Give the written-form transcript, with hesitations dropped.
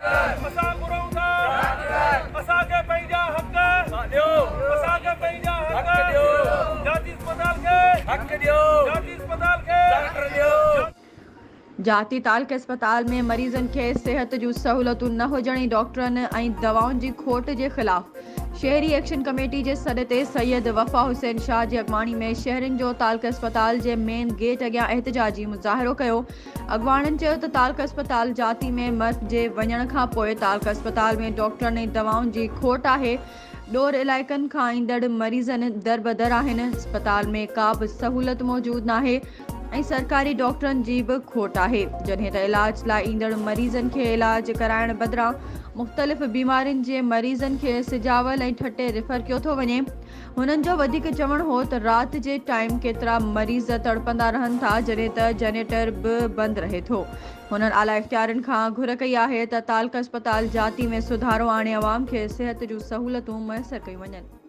اسان گهرون ٿا اسان کي پنهنجا حق ڏيو، اسان کي پنهنجا حق ڏيو، جاتي اسپتال کي حق ڏيو، جاتي اسپتال کي ڊاڪٽر ڏيو. جاتي تعلقه اسپتال ۾ مريضن کي صحت جون سهولتون نه هجڻ ۽ ڊاڪٽرن ۽ دوائن جي کوٽ جي خلاف شهري ايڪشن ڪميٽي جي سڏ تي سيد وفا حسين شاهه جي اڳواڻي ۾ شهرين جو تعلقه اسپتال جي مين گيٽ اڳيان احتجاجي مظاهرو ڪيو. اڳواڻن چيو ته تعلقه اسپتال جاتي ۾ مرڪ جي وڃڻ کانپوء تعلقه اسپتال ۾ ڊاڪٽرن ۽ دوائن جي کوٽ آهي، ڏور علائقن کان ايندڙ مريضن دربدر آهن، اسپتال ۾ ڪا به سهولت موجود ناهي ۽ سرڪاري ڊاڪٽرن جي به کوٽ آهي، جڏهن ته علاج لاء ايندڙ مريضن کي علاج ڪرائڻ بدران مختلف بيمارين جي مريضن کي سجاول ۽ ٺٽي ريفر ڪيو ٿو وڃي. هنن جو وڌيڪ چوڻ هو ته رات جي ٽائيم ڪيترا مريض تڙپندا رهن ٿا جڏهن ته جنريٽر به بند رهي ٿو. هنن اعليٰ اختيارين کان گهر ڪئي آهي ته تعلقه اسپتال جاتي ۾ سڌارو آڻي عوام کي صحت جون سهولتون ميسر ڪيون وڃن.